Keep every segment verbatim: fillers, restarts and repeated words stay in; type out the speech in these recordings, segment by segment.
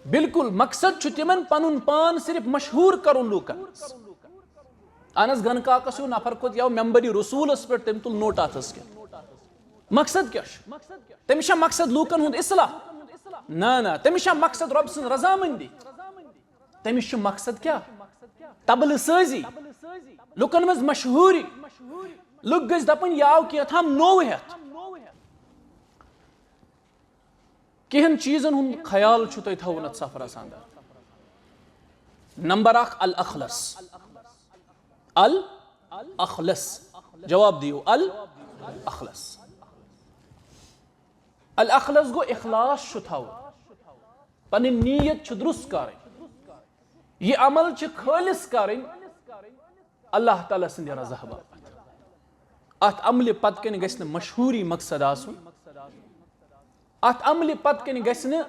بالکل، مقصد چھُ تِمن پنُن پان صرف مشہوٗر کرُن لوٗکن منٛز۔ انس گنہٕ کاکس ہیوٗ نفر کھوٚت یَوٕ ممبرِ رسولس پٮ۪ٹھ، تٔمۍ تُل نوٹ اتھس کٮ۪تھ۔ مقصد کیٛاہ چھُ؟ تٔمِس چھا مقصد لوٗکن ہُنٛد اصلاح؟ نہ، نہ، تٔمِس چھا مقصد رۄب سٕنٛز رضامندی؟ تٔمِس چھُ مقصد کیٛاہ؟ طبلہٕ سٲزی۔ لوٗکن منٛز مشہوٗری۔ لُکھ گٔژھۍ دپٕنۍ، یہِ آو کینٛہہ تام نوٚو ہٮ۪تھ۔ کینٛہَن چیٖزن ہُنٛد خیال چھُ تۄہہِ تھاوُن اتھ سفرس اندر۔ نمبر اکھ، الاخلص۔ الاخلص۔ جواب دِیِو، الاخلص۔ الاخلص گوٚو اخلاص چھُ تھاوُن، پنٕنۍ نیت چھِ درست کرٕنۍ، یہِ عمل چھِ خٲلص کرٕنۍ اللہ تعالیٰ سٕنٛدِ رضا باپتھ۔ اتھ عملہِ پتہٕ کنہِ گژھِ نہٕ مشہوٗری مقصد آسُن، اتھ عملہِ پتہٕ کنہِ گژھِ نہٕ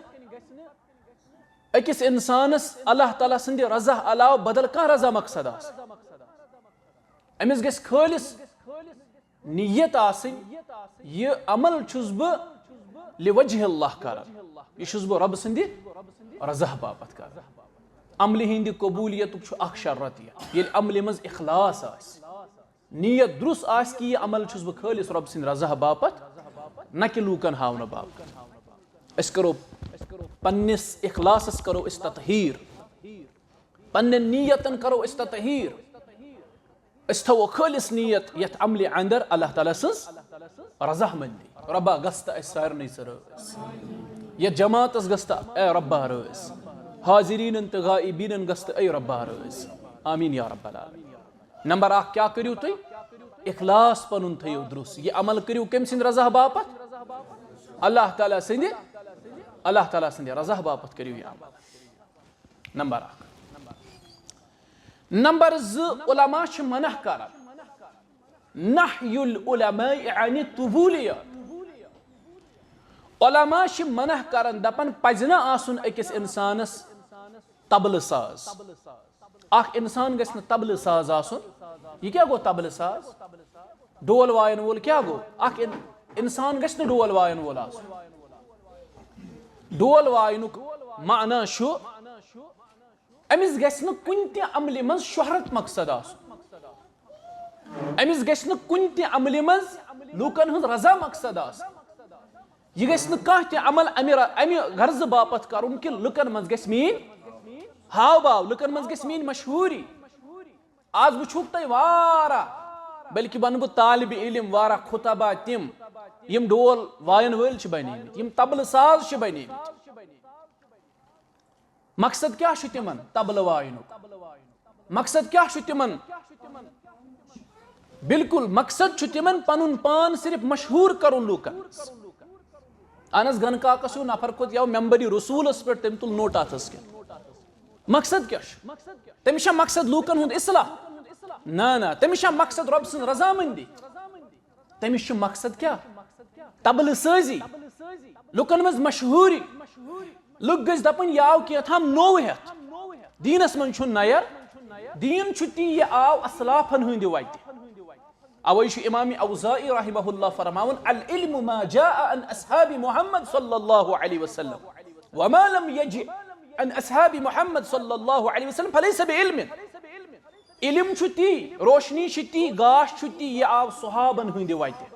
أکِس انسانس اللہ تعالیٰ سٕنٛدِ رضا علاوٕ بدل کانٛہہ رضا مقصد آسُن۔ أمِس گژھِ خٲلص نیت آسٕنۍ، یہِ عمل چھُس بہٕ لوجہ اللہ کران، یہِ چھُس بہٕ رۄبہٕ سٕنٛدِ رضا باپتھ کران۔ عملہِ ہٕنٛدِ قبولیتُک چھُ اکھ شرط یہِ، ییٚلہِ عملہِ منٛز اخلاص آسہِ، نیت درست آسہِ کہِ یہِ عمل چھُس بہٕ خٲلص رۄبہٕ سٕنٛدِ رضا باپتھ، نہ کہِ لوٗکن ہاونہٕ باپتھ۔ أسۍ کرو پننِس اخلاصس کرو أسۍ تطہیٖر، پننٮ۪ن نیتن کرو أسۍ تطہیٖر۔ أسۍ تھاوو خٲلص نیت یتھ عملہِ اندر اللہ تعالیٰ سٕنٛز رضامندی۔ رۄبا، گژھ تہٕ اسہِ سارنٕے ژٕ رٲضۍ، یتھ جماعتس گژھ تہٕ اے رۄبا رٲضۍ، حاضریٖنن تہٕ غائبیٖنن گژھ تہٕ اے رۄبا رٲضۍ۔ آمین یا رب العالمین۔ نمبر اکھ کیٛاہ کٔرِو تُہۍ؟ اخلاص پنُن تھٲیِو درست۔ یہِ عمل کٔرِو کٔمۍ سٕنٛدِ رضا باپتھ؟ اللہ تعالیٰ سٕنٛدِ، اللہ تعالیٰ سٕنٛدِ رضا باپتھ کٔرِو یہِ عمل۔ نمبر اکھ۔ نمبر زٕ، علماء چھِ منع کران، نہی العلماء عن الطبولیات۔ علماء چھِ منع کران، دپان پزِ نہٕ آسُن أکِس انسانس طبلہٕ ساز۔ اکھ انسان گژھِ نہٕ طبلہٕ ساز آسُن۔ یہِ کیٛاہ گوٚو طبلہٕ ساز؟ ڈول وایَن وول کیٛاہ گوٚو؟ اکھ ان-، انسان گژھِ نہٕ ڈول وایَن وول آسُن۔ ڈول واینُک معنی چھُ، أمِس گژھِ نہٕ کُنہِ تہِ عملہِ منٛز شہرت مقصد آسُن۔ أمِس گژھِ نہٕ کُنہِ تہِ عملہِ منٛز لوٗکن ہٕنٛز رضا مقصد آسٕنۍ۔ یہِ گژھِ نہٕ کانٛہہ تہِ عمل امہِ ر-، امہِ غرضہٕ باپتھ کرُن کہِ لُکن منٛز گژھِ میٲنۍ ہاو باو، لُکن منٛز گژھِ میٲنۍ مشہوٗری۔ آز وٕچھوکھ تۄہہِ واریاہ، بلکہِ ونہٕ بہٕ طالب علم واریاہ خطبہ تِم، یِم ڈول وایَن وٲلۍ چھِ بنیمٕتۍ، یِم طبلہٕ ساز چھِ بنیمٕتۍ۔ مقصد کیٛاہ چھُ تِمن طبلہٕ واینُک؟ مقصد کیٛاہ چھُ تِمن؟ بالکل، مقصد چھُ تِمن پنُن پان صرف مشہوٗر کرُن لوٗکن منٛز۔ انس گنہٕ کاکس ہیوٗ نفر کھوٚت یَوٕ ممبرِ رسولس پٮ۪ٹھ، تٔمۍ تُل نوٹ اتھس کٮ۪تھ۔ مقصد کیٛاہ چھُ؟ تٔمِس چھا مقصد لوٗکن ہُنٛد اصلاح؟ نہ، نہ، تٔمِس چھا مقصد رۄب سٕنٛز رضامندی؟ تٔمِس چھُ مقصد کیٛاہ؟ طبلہٕ سٲزی، لُکن منٛز مشہوٗری۔ لُکھ گٔژھۍ دپٕنۍ، یہِ آو کینٛہہ تام نوٚو ہٮ۪تھ۔ دیٖنس منٛز چھُنہٕ نیر۔ دیٖن چھُ تی، یہِ آو اسلافن ہٕنٛدِ وتہِ۔ اوے چھُ امام اوزاعی رحمہ اللہ فرماوان، العلم ما جاء عن اصحاب محمد صلی اللہ علیہ وسلم، وما لم یجئ عن اصحاب محمد صلی اللہ علیہ وسلم فلیس بعلم۔ علم چھُ تی، روشنی چھِ تی، گاش چھُ تی، یہِ آو صحابن ہٕنٛدِ وتہِ،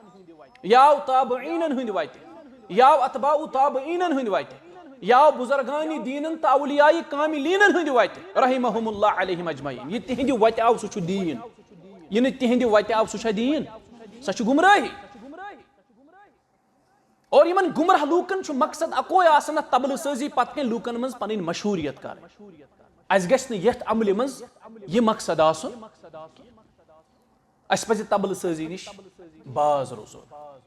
یہِ آو تابعینن ہٕنٛدِ وتہِ، یہِ آو اتباع تابعینن ہٕنٛدِ وتہِ، یہِ آو بزرگان دیٖنن تہٕ اولیاء کاملینن ہٕنٛدِ وتہِ، رحمہم اللہ علیہم اجمعین۔ یہِ تِہنٛدِ وتہِ آو، سُہ چھُ دیٖن۔ یہِ نہٕ تِہنٛدِ وتہِ آو، سُہ چھا دیٖن؟ سۄ چھِ گمراہی۔ اور یِمن گمراہ لوٗکن چھُ مقصد اکوے آسان، اتھ طبلہٕ سٲزی پتہٕ کَنہِ لوٗکن منٛز پنٕنۍ مشہوٗریت کرٕنۍ۔ اسہِ گژھِ نہٕ یتھ عملہِ منٛز یہِ مقصد آسُن۔ اسہِ پزِ طبلہٕ سٲزی نِش باز روزُن۔